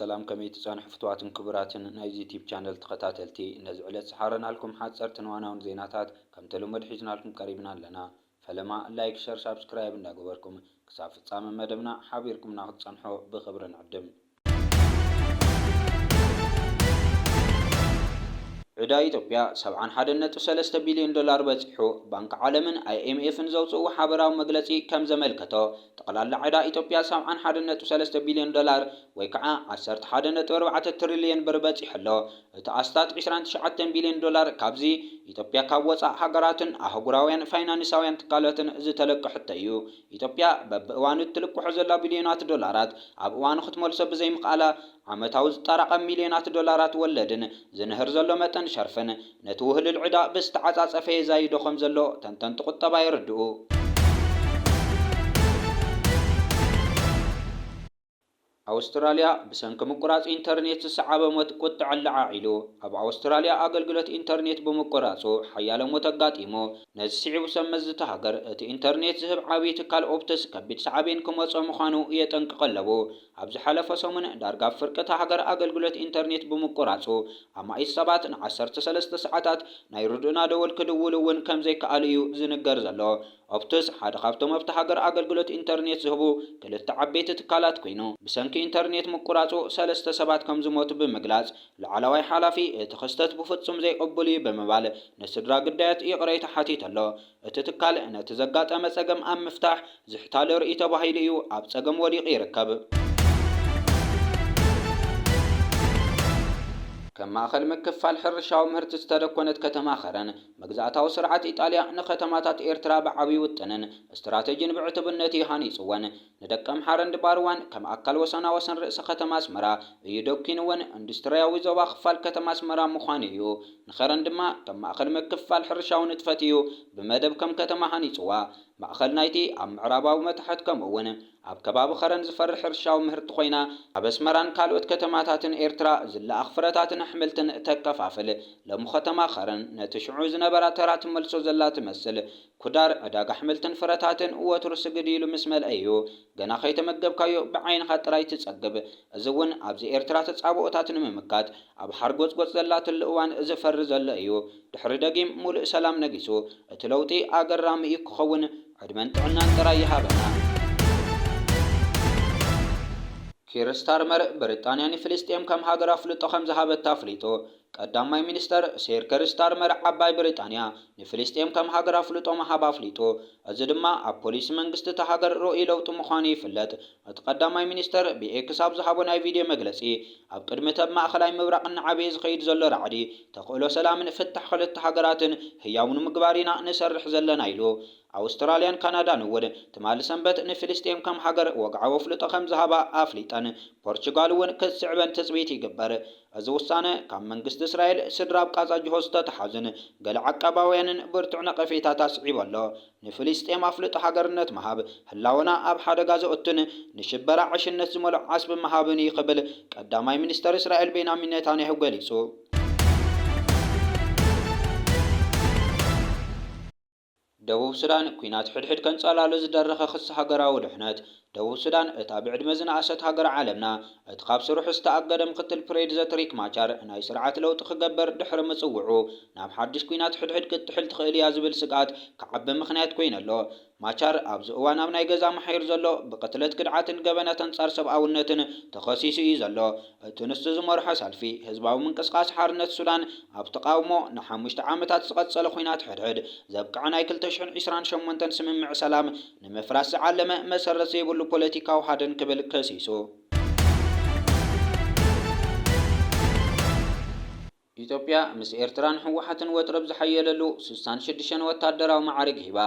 ሰላም፣ ከመይ ትጸንሑ ፍትዋትን ክቡራትን ናይዚ ዩቲዩብ ቻነል ተኸታተልቲ? ነዚ ዕለት ዝሓረናልኩም ሓጸርትን ዋናውን ዜናታት ከም ተለመዱ ሒዝናልኩም ቀሪብና ኣለና። ፈለማ ላይክ፣ ሸር፣ ሳብስክራይብ እንዳገበርኩም ክሳብ ፍጻመ መደብና ሓቢርኩምና ክትጸንሑ ብኽብሪ ንዕድም። ዕዳ ኢትዮጵያ ሰብዓን ሓደን ነጥቢ ሰለስተ ቢልዮን ዶላር በጺሑ። ባንክ ዓለምን ኣይኤምኤፍን ዘውጽእዎ ሓበራዊ መግለጺ ከም ዘመልከቶ፣ ጠቕላላ ዕዳ ኢትዮጵያ ሰብዓን ሓደን ነጥቢ ሰለስተ ቢልዮን ዶላር ወይ ከዓ ዓሰርተ ሓደ ነጥቢ ኣርባዕተ ትሪልዮን ብር በጺሑ ኣሎ። እቲ ኣስታት ዕስራን ትሽዓተን ቢልዮን ዶላር ካብዚ ኢትዮጵያ ካብ ወጻእ ሃገራትን ኣህጉራውያን ፋይናንሳውያን ትካላትን ዝተለቀሐቶ እዩ። ኢትዮጵያ በብእዋኑ እትልቅሖ ዘላ ቢልዮናት ዶላራት ኣብ እዋኑ ክትመልሶ ብዘይምኽኣላ፣ ዓመታዊ ዝጠራቐም ሚልዮናት ዶላራት ወለድን ዝንህር ዘሎ መጠን ሸርፍን ነቲ ውህሉል ዕዳ ብዝተዓጻጸፈ የዛይዶ ከም ዘሎ ተንተንቲ ቁጠባ የረድኡ። ኣውስትራልያ ብሰንኪ ምቁራጽ ኢንተርኔት ዝሰዓበ ሞት ቁጥዐ ኣለዓዒሉ። ኣብ ኣውስትራልያ ኣገልግሎት ኢንተርኔት ብምቁራጹ ሓያሎ ሞት ኣጋጢሙ። ነዚ ስዒቡ ሰብ መዚ እታ ሃገር እቲ ኢንተርኔት ዝህብ ዓብዪ ትካል ኦፕትስ ከቢድ ሳዕቤን ክመጾ ምዃኑ የጠንቅቕ ኣለዉ። ኣብ ዝሓለፈ ሰሙን ዳርጋ ኣብ ፍርቂ እታ ሃገር ኣገልግሎት ኢንተርኔት ብምቁራጹ ኣማኢት ሰባት ንዓሰርተ ሰለስተ ሰዓታት ናይ ርድኡና ደወል ክድውሉ እውን ከም ዘይከኣሉ እዩ ዝንገር ዘሎ። ኦፕትስ ሓደ ካብቶም ኣብታ ሃገር ኣገልግሎት ኢንተርኔት ዝህቡ ክልተ ዓበይቲ ትካላት ኮይኑ፣ ብሰንኪ ኢንተርኔት ምቁራጹ ሰለስተ ሰባት ከም ዝሞቱ ብምግላጽ፣ ላዕለዋይ ሓላፊ እቲ ክስተት ብፍጹም ዘይቅቡል እዩ ብምባል ንስድራ ግዳያት ይቕሬታ ሓቲቱ ኣሎ። እቲ ትካል ነቲ ዘጋጠመ ጸገም ኣብ ምፍታሕ ዝሕታለ ርእዩ ተባሂሉ እዩ ኣብ ጸገም ወዲቑ ይርከብ። ከም ማእኸል ምክፋል ሕርሻዊ ምህርቲ ዝተደኮነት ከተማ ኸረን፣ መግዛእታዊ ስርዓት ኢጣልያ ንከተማታት ኤርትራ ብዓብዪ ውጥንን ስትራተጂን ብዕቱብነት እዩ ሃኒጽወን። ንደቀምሓረን ድባርዋን ከም ኣካል ወሰናወሰን ርእሰ ከተማ ኣስመራ እዩ ደኪንወን። ኢንዱስትርያዊ ዞባ ክፋል ከተማ ኣስመራ ምዃኑ እዩ። ንኸረን ድማ ከም ማእኸል ምክፋል ሕርሻዊ ንጥፈት እዩ ብመደብ ከም ከተማ ሃኒጽዋ። ማእኸል ናይቲ ኣብ ምዕራባዊ መታሕት ከምኡ እውን ኣብ ከባቢ ኸረን ዝፈርሕ ሕርሻዊ ምህርቲ ኮይና፣ ኣብ ኣስመራን ካልኦት ከተማታትን ኤርትራ ዝለኣኽ ፍረታትን ኣሕምልትን ተከፋፍል። ሎሚ ከተማ ኸረን ነቲ ሽዑ ዝነበራ ተራ ትመልሶ ዘላ ትመስል። ኩዳር ዕዳጋ ኣሕምልትን ፍረታትን ወትሩ ስግድ ኢሉ ምስ መልአ እዩ፣ ገና ከይተመገብካዮ ብዓይንኻ ጥራይ ትጸግብ። እዚ እውን ኣብዚ ኤርትራ ተጻብኦታት ንምምካት ኣብ ሓርጎጽጎጽ ዘላትሉ እዋን ዝፈሪ ዘሎ እዩ። ድሕሪ ደጊም ሙሉእ ሰላም ነጊሱ፣ እቲ ለውጢ ኣገራሚ እዩ ክኸውን። ዕድመን ጥዕናን ጥራይ ይሃበና። ኪር ስታርመር፣ ብሪጣንያ ንፍልስጤም ከም ሃገር ኣፍልጦ ከም ዝሃበታ ኣፍሊጡ። ቀዳማይ ሚኒስተር ሴር ኪር ስታርመር፣ ዓባይ ብሪጣንያ ንፍልስጤም ከም ሃገር ኣፍልጦ ምሃብ ኣፍሊጡ። እዚ ድማ ኣብ ፖሊሲ መንግስቲ እታ ሃገር ርኡይ ለውጢ ምዃኑ ይፍለጥ። እቲ ቀዳማይ ሚኒስተር ብኤክስ ኣብ ዝሃቦ ናይ ቪድዮ መግለጺ፣ ኣብ ቅድሚ እቲ ኣብ ማእከላይ ምብራቕ እናዓበየ ዝኸይድ ዘሎ ራዕዲ፣ ተኽእሎ ሰላምን ፍታሕ ክልተ ሃገራትን ህያው ንምግባር ኢና ንሰርሕ ዘለና ኢሉ። ኣውስትራልያን ካናዳን እውን ትማሊ ሰንበት ንፍልስጤም ከም ሃገር ወግዓዊ ኣፍልጦ ከም ዝሃባ ኣፍሊጠን። ፖርቹጋል እውን ክትስዕበን ትጽቢት ይግበር። እዚ ውሳነ፣ ካብ መንግስቲ እስራኤል ስድራ ኣብ ቃዛ ጅሆ ዝተተሓዙን ገለ ዓቃባውያንን ብርቱዕ ነቐፌታት ኣስዒቡ ኣሎ። ንፍልስጤም ኣፍልጦ ሃገርነት ምሃብ፣ ህላወና ኣብ ሓደጋ ዘእቱን ንሽበራ ዕሽነት ዝመልኦ ዓስቢ ምሃብን እዩ ክብል ቀዳማይ ሚኒስተር እስራኤል ቤንያሚን ኔታንያሁ ገሊጹ። ደቡብ ሱዳን፣ ኲናት ሕድሕድ ከንጸላሉ ዝደረኸ ክሲ ሃገራዊ ድሕነት። ደቡብ ሱዳን፣ እታ ብዕድመ ዝነኣሰት ሃገር ዓለምና፣ እቲ ካብ ስርሑ ዝተኣገደ ምክትል ፕሬዚደንት ሪክ ማቻር ናይ ስርዓት ለውጢ ክገብር ድሕሪ ምጽውዑ፣ ናብ ሓድሽ ኲናት ሕድሕድ ክትጥሕል ትኽእል እያ ዝብል ስግኣት ክዓቢ ምኽንያት ኮይነሎ። ማቻር ኣብዚ እዋን ኣብ ናይ ገዛ ማሕዩር ዘሎ፣ ብቅትለት፣ ክድዓትን ገበናት ኣንጻር ሰብኣውነትን ተኸሲሱ እዩ ዘሎ። እቲ ንሱ ዝመርሖ ሰልፊ ህዝባዊ ምንቅስቃስ ሓርነት ሱዳን፣ ኣብ ተቓውሞ ንሓሙሽተ ዓመታት ዝቐጸለ ኲናት ሕድሕድ ዘብቅዐ ናይ ክልተ ሽሕን ዕስራን ሸሞንተን ስምምዕ ሰላም ንምፍራስ ዝዓለመ፣ መሰረት ዘይብሉ ፖለቲካዊ ሃደን ክብል ከሲሱ። ኢትዮጵያ ምስ ኤርትራን ህወሓትን ወጥሪ ኣብ ዝሓየለሉ ስሳን ሽዱሽተን ወታደራዊ መዓርግ ሂባ።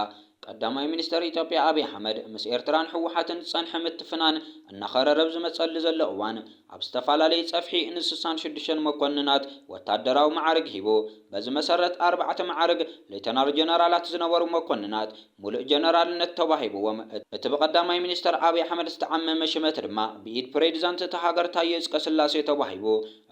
ቀዳማይ ሚኒስተር ኢትዮጵያ ኣብይ ኣሕመድ፣ ምስ ኤርትራን ህወሓትን ዝጸንሐ ምትፍናን እናኸረረ ኣብ ዝመጸሉ ዘሎ እዋን፣ ኣብ ዝተፈላለየ ጸፍሒ ንስሳን ሽዱሽተን መኮንናት ወታደራዊ መዓርግ ሂቡ። በዚ መሰረት፣ ኣርባዕተ መዓርግ ሌተናል ጀነራላት ዝነበሩ መኮንናት፣ ሙሉእ ጀነራልነት ተዋሂብዎም። እቲ ብቀዳማይ ሚኒስተር ኣብይ ኣሕመድ ዝተዓመመ ሽመት ድማ ብኢድ ፕሬዚዳንት እታ ሃገር ታየ እጽቀስላሴ ተዋሂቡ።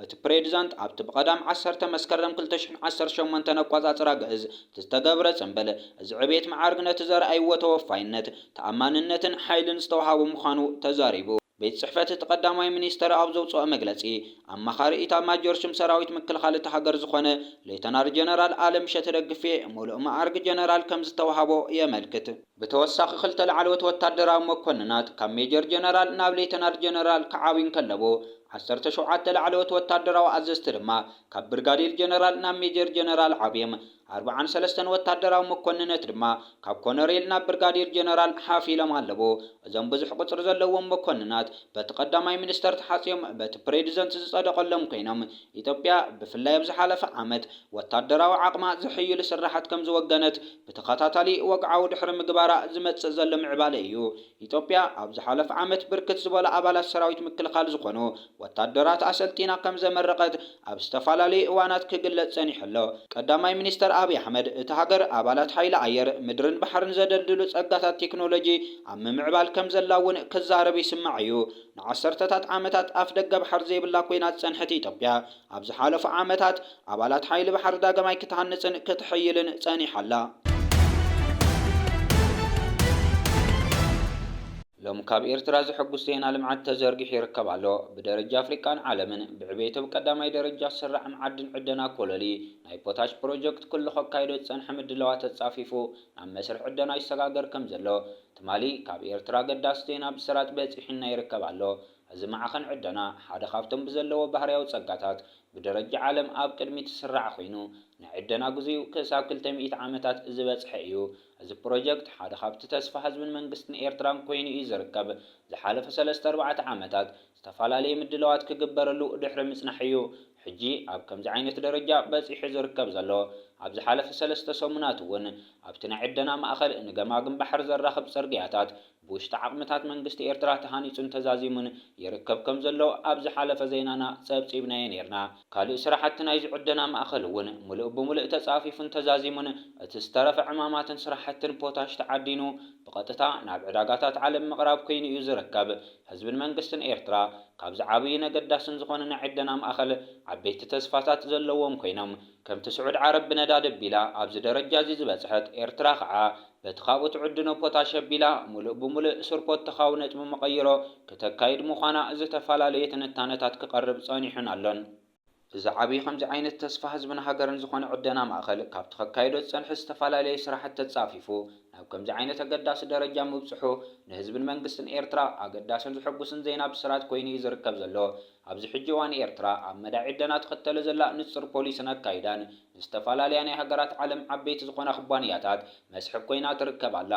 እቲ ፕሬዚዳንት ኣብቲ ብቀዳም ዓሰርተ መስከረም ክልተ ሽሕን ዓሰርተ ሸሞንተን ኣቋጻጽራ ግእዝ ዝተገብረ ጽምብል፣ እዚ ዕቤት መዓርግ ነቲ ዘርኣይዎ ተወፋይነት፣ ተኣማንነትን ሓይልን ዝተዋሃቦ ምዃኑ ተዛሪቡ። ቤት ጽሕፈት እቲ ቀዳማይ ሚኒስተር ኣብ ዘውጽኦ መግለጺ፣ ኣማኻሪ ኢታማጆር ሹም ሰራዊት ምክልኻል እታ ሃገር ዝኾነ ሌተናል ጀነራል ኣለምሸት ደግፌ፣ ሙሉእ መዓርግ ጀነራል ከም ዝተዋህቦ የመልክት። ብተወሳኺ፣ ክልተ ላዕለዎት ወታደራዊ መኮንናት ካብ ሜጀር ጀነራል ናብ ሌተናል ጀነራል ክዓብዩ እንከለዉ፣ ዓሰርተ ሸውዓተ ላዕለዎት ወታደራዊ ኣዘዝቲ ድማ ካብ ብርጋዴር ጀነራል ናብ ሜጀር ጀነራል ዓብዮም፣ ኣርብዓን ሰለስተን ወታደራዊ መኮንነት ድማ ካብ ኮነሬል ናብ ብርጋዴር ጀነራል ሓፍ ኢሎም ኣለዉ። እዞም ብዙሕ ቁጽሪ ዘለዎም መኮንናት በቲ ቀዳማይ ሚኒስተር ተሓጽዮም በቲ ፕሬዚደንት ዝጸደቐሎም ኮይኖም፣ ኢትዮጵያ ብፍላይ ኣብ ዝሓለፈ ዓመት ወታደራዊ ዓቕማ ዘሕይሉ ስራሓት ከም ዝወገነት ብተኸታታሊ ወግዓዊ ድሕሪ ምግባራ ዝመጽእ ዘሎ ምዕባለ እዩ። ኢትዮጵያ ኣብ ዝሓለፈ ዓመት ብርክት ዝበሉ ኣባላት ሰራዊት ምክልኻል ዝኾኑ ወታደራት ኣሰልጢና ከም ዘመረቐት ኣብ ዝተፈላለዩ እዋናት ክግለጽ ጸኒሑ ኣሎ። ቀዳማይ ሚኒስተር ኣብይ ኣሕመድ፣ እታ ሃገር ኣባላት ሓይሊ ኣየር፣ ምድርን ባሕርን ዘደልድሉ ጸጋታት ቴክኖሎጂ ኣብ ምምዕባል ከም ዘላ እውን ክዛረብ ይስማዕ እዩ። ንዓሰርተታት ዓመታት ኣፍ ደገ ባሕሪ ዘይብላ ኮይና ዝጸንሐት ኢትዮጵያ፣ ኣብ ዝሓለፉ ዓመታት ኣባላት ሓይሊ ባሕሪ ዳግማይ ክትሃንጽን ክትሕይልን ጸኒሓ ኣላ። ሎም ካብ ኤርትራ ዘሐጉስ ዜና ልምዓት ተዘርጊሑ ይርከብ ኣሎ። ብደረጃ ኣፍሪቃን ዓለምን ብዕቤት ኣብ ቀዳማይ ደረጃ ዝስራዕ መዓድን ዕደና ኮለሊ ናይ ፖታሽ ፕሮጀክት ኩሉ ከካይዶ ዝጸንሐ ምድላዋት ተጻፊፉ ናብ መስርሕ ዕደና ይሰጋገር ከም ዘሎ ትማሊ ካብ ኤርትራ ኣገዳሲ ዜና ብስራት በጺሑና ይርከብ ኣሎ። እዚ ማዕኸን ዕደና ሓደ ካብቶም ብዘለዎ ባህርያዊ ጸጋታት ብደረጃ ዓለም ኣብ ቅድሚት ዝስራዕ ኮይኑ፣ ናይ ዕደና ግዜኡ ክሳብ ክልተ ሚእቲ ዓመታት ዝበጽሐ እዩ። እዚ ፕሮጀክት ሓደ ካብቲ ተስፋ ህዝብን መንግስትን ኤርትራን ኮይኑ እዩ ዝርከብ። ዝሓለፈ ሰለስተ ኣርባዕተ ዓመታት ዝተፈላለየ ምድላዋት ክግበረሉ ድሕሪ ምጽናሕ እዩ ሕጂ ኣብ ከምዚ ዓይነት ደረጃ በጺሑ ዝርከብ ዘሎ። ኣብ ዝሓለፈ ሰለስተ ሰሙናት እውን ኣብቲ ናይ ዕደና ማእኸል ንገማግም ባሕሪ ዘራኽብ ጽርግያታት ብውሽጢ ዓቕምታት መንግስቲ ኤርትራ ተሃኒጹን ተዛዚሙን ይርከብ ከም ዘሎ ኣብ ዝሓለፈ ዜናና ጸብጺብናዮ ኔርና። ካልእ ስራሕቲ ናይዚ ዕደና ማእኸል እውን ምሉእ ብምሉእ ተጻፊፉን ተዛዚሙን፣ እቲ ዝተረፈ ዕማማትን ስራሕትን ፖታሽ ተዓዲኑ ብቐጥታ ናብ ዕዳጋታት ዓለም ምቕራብ ኮይኑ እዩ ዝርከብ። ህዝብን መንግስትን ኤርትራ ካብዚ ዓብይን ኣገዳስን ዝኾነ ናይ ዕደና ማእኸል ዓበይቲ ተስፋታት ዘለዎም ኮይኖም፣ ከምቲ ስዑድ ዓረብ ብነዳዲ ኣቢላ ኣብዚ ደረጃ እዚ ዝበጽሐት፣ ኤርትራ ኸዓ በቲ ካብኡ ትዕድኖ ፖታሽ ኣቢላ፣ ሙሉእ ብሙሉእ ስርፖት ተኻዊ ነጥቢ መቐይሮ ክተካይድ ምዃና ዝተፈላለየ ትንታነታት ክቐርብ ጸኒሑን ኣሎን። እዚ ዓብዪ ከምዚ ዓይነት ተስፋ ህዝብን ሃገርን ዝኾነ ዕደና ማእኸል፣ ካብቲ ከካይዶ ዝጸንሐ ዝተፈላለየ ስራሕቲ ተጻፊፉ፣ ናብ ከምዚ ዓይነት ኣገዳሲ ደረጃ ምብጽሑ፣ ንህዝብን መንግስትን ኤርትራ ኣገዳስን ዘሐጉስን ዜና ብስራት ኮይኑ እዩ ዝርከብ ዘሎ። ኣብዚ ሕጂ እዋን ኤርትራ ኣብ መዳይ ዕደና ትኽተሎ ዘላ ንጹር ፖሊስን ኣካይዳን፣ ንዝተፈላለያ ናይ ሃገራት ዓለም ዓበይቲ ዝኾና ኩባንያታት መስሕብ ኮይና ትርከብ ኣላ።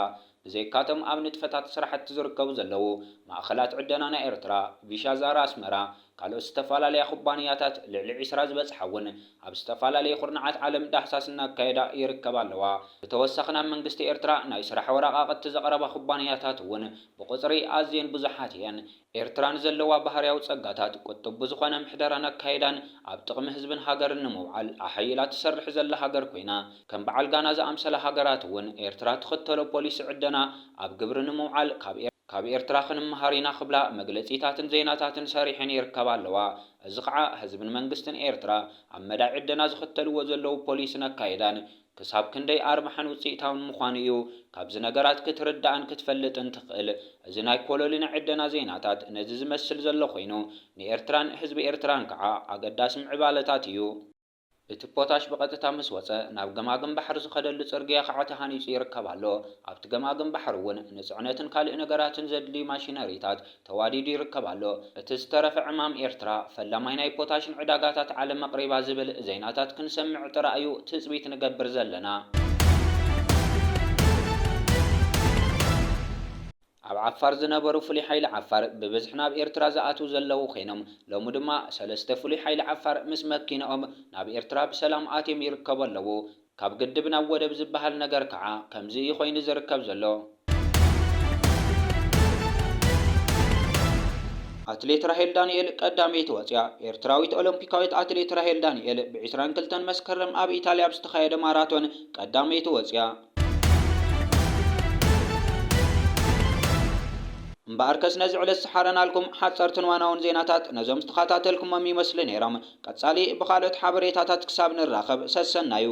ብዘይካቶም ኣብ ንጥፈታት ስራሕቲ ዝርከቡ ዘለዉ ማእኸላት ዕደና ናይ ኤርትራ፣ ቪሻ ዛራ ኣስመራ፣ ካልኦት ዝተፈላለያ ኩባንያታት ልዕሊ ዒስራ ዝበጽሓ እውን ኣብ ዝተፈላለየ ኩርናዓት ዓለም ዳህሳስ እናካየዳ ይርከባ ኣለዋ። ብተወሳኺ ናብ መንግስቲ ኤርትራ ናይ ስራሕ ወረቓቕቲ ዘቕረባ ኩባንያታት እውን ብቁጽሪ ኣዝየን ብዙሓት እየን። ኤርትራ ንዘለዋ ባህርያዊ ጸጋታት ቁጥቡ ዝኾነ ምሕደራን ኣካይዳን ኣብ ጥቕሚ ህዝብን ሃገርን ንምውዓል ኣሐይላ ትሰርሕ ዘላ ሃገር ኮይና፣ ከም በዓል ጋና ዝኣምሰላ ሃገራት እውን ኤርትራ ትኽተሎ ፖሊሲ ዕደና ኣብ ግብሪ ንምውዓል ካብ ኤር-፣ ካብ ኤርትራ ክንመሃር ኢና ክብላ መግለጺታትን ዜናታትን ሰሪሐን ይርከባ ኣለዋ። እዚ ኸዓ ህዝብን መንግስትን ኤርትራ ኣብ መዳይ ዕደና ዝኽተልዎ ዘለዉ ፖሊስን ኣካይዳን ክሳብ ክንደይ ኣርባሕን ውጽኢታውን ምዃኑ እዩ ካብዚ ነገራት ክትርዳእን ክትፈልጥን ትኽእል። እዚ ናይ ኮሎሊ ናይ ዕደና ዜናታት ነዚ ዝመስል ዘሎ ኮይኑ፣ ንኤርትራን ህዝቢ ኤርትራን ከዓ ኣገዳሲ ምዕባለታት እዩ። እቲ ፖታሽ ብቐጥታ ምስ ወጸ፣ ናብ ገማግም ባሕሪ ዝኸደሉ ጽርግያ ከዓ ተሃኒጹ ይርከብ ኣሎ። ኣብቲ ገማግም ባሕሪ እውን ንጽዕነትን ካልእ ነገራትን ዘድልዩ ማሽነሪታት ተዋዲዱ ይርከብ ኣሎ። እቲ ዝተረፈ ዕማም ኤርትራ ፈላማይ ናይ ፖታሽን ዕዳጋታት ዓለም ኣቕሪባ ዝብል ዜናታት ክንሰምዕ ጥራይ እዩ ትጽቢት ንገብር ዘለና። ኣብ ዓፋር ዝነበሩ ፍሉይ ሓይሊ ዓፋር ብብዝሒ ናብ ኤርትራ ዝኣትዉ ዘለዉ ኮይኖም፣ ሎሚ ድማ ሰለስተ ፍሉይ ሓይሊ ዓፋር ምስ መኪንኦም ናብ ኤርትራ ብሰላም ኣትዮም ይርከቡ ኣለዉ። ካብ ግድብ ናብ ወደብ ዝበሃል ነገር ከዓ ከምዚ እዩ ኮይኑ ዝርከብ ዘሎ። ኣትሌት ራሄል ዳንኤል ቀዳመይቲ ወፅያ። ኤርትራዊት ኦሎምፒካዊት ኣትሌት ራሄል ዳንኤል ብዒስራን ክልተን መስከረም ኣብ ኢታልያ ኣብ ዝተኻየደ ማራቶን ቀዳመይቲ ወፅያ። እምበኣርከስ ነዚ ዕለት ዝሓረናልኩም ሓፀርትን ዋናውን ዜናታት ነዞም ዝተኸታተልኩሞም ይመስሉ ነይሮም። ቀጻሊ ብኻልኦት ሓበሬታታት ክሳብ ንራኸብ ሰሰናዩ።